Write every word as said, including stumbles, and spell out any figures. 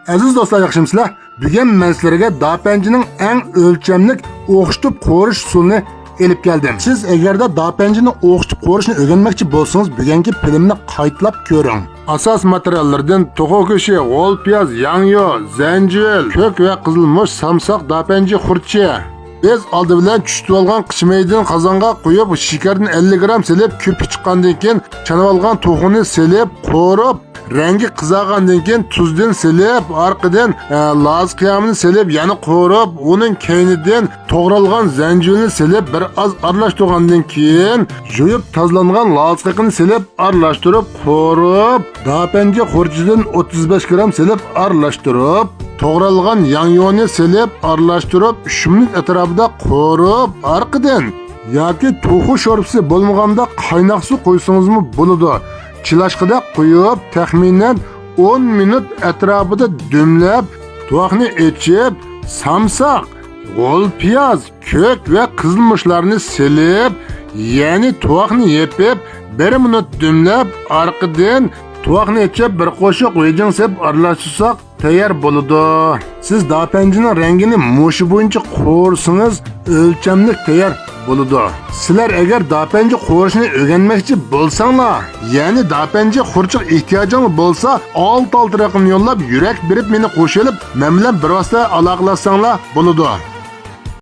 ئەزىز دوستلار، ياخشىمۇسىلەر؟ بۈگۈن مەن سىلەرگە داپەنجىنىڭ ئەڭ ئۆلچەملىك ئوخشىتىپ قورۇش ئۇسۇلىنى ئېلىپ كەلدىم. سىز ئەگەردە داپەنجىنى ئوخشىتىپ قورۇشنى ئۆگەنمەكچى بولسىڭىز، بۈگۈنكى فىلىمنى قايتىلاپ كۆرۈڭ. ئاساس ماتېرىياللىرىدىن توخۇ گۆشى، غول پىياز، ياڭيۇ، زەنجىۋىل، كۆك ۋە قىزىل مۇچ، سامساق، داپەنجى خۇرۇچى. بىز ئالدى بىلەن چۈشتۈۋالغان قىچا مەيدىنى قازانغا قۇيۇپ، شېكەردىن ئەللىك گرام سېلىپ، كۆپۈك چىققاندىن كېيىن، چانىۋالغان توخۇنى سېلىپ، قورۇپ، رەڭگى قىزارغاندىن كېيىن، تۇزدىن سېلىپ، ئارقىدىن، ئە، لازا قىيامىنى سېلىپ، يەنە قورۇپ، ئۇنىڭ كەينىدىن توغرالغان زەنجىۋىلنى سېلىپ، بىر ئاز ئارىلاشتۇرغاندىن كېيىن، يۇيۇپ تازىلانغان لازا قېقىنى سېلىپ، ئارىلاشتۇرۇپ، قورۇپ، داپەنجى خۇرۇچىدىن ئوتتۇز بەش گرام سېلىپ، ئارىلاشتۇرۇپ، توغرالغان ياڭيۇنى سېلىپ، ئارىلاشتۇرۇپ، ئۈچ مىنۇت ئەتراپىدا قورۇپ، ئارقىدىن ياكى توخۇ شورپىسى بولمىغاندا قايناق سۇ قۇيسىڭىزمۇ بولىدۇ. چىلاشقىدەك قۇيۇپ، تەخمىنەن ئون مىنۇت ئەتراپىدا دۈملەپ، تۇۋاقنى ئېچىپ، سامساق، غول پىياز، كۆك ۋە قىزىل مۇچلارنى سېلىپ، يەنى تۇۋاقنى يېپىپ، بىر مىنۇت دۈملەپ، ئارقىدىن تۇۋاقنى ئېچىپ، بىر قوشۇق ۋېجىڭ سېلىپ ئارىلاشتۇرساق، تەييار بولىدۇ. سىز داپەنجىنىڭ رەڭگىنى مۇشۇ بويىچە قورۇسىڭىز، ئۆلچەملىك تەييار بولىدۇ. سىلەر ئەگەر داپەنجى قورۇشنى ئۆگەنمەكچى بولساڭلار، يەنى داپەنجى خۇرۇچىغا ئېھتىياجىڭلار بولسا، ئالتە ئالتە رەقەمنى يوللاپ، يۈرەك بېرىپ مېنى قوشۇۋېلىپ، مەن بىلەن بىر ۋاسىتە ئالاقىلەشسەڭلار بولىدۇ.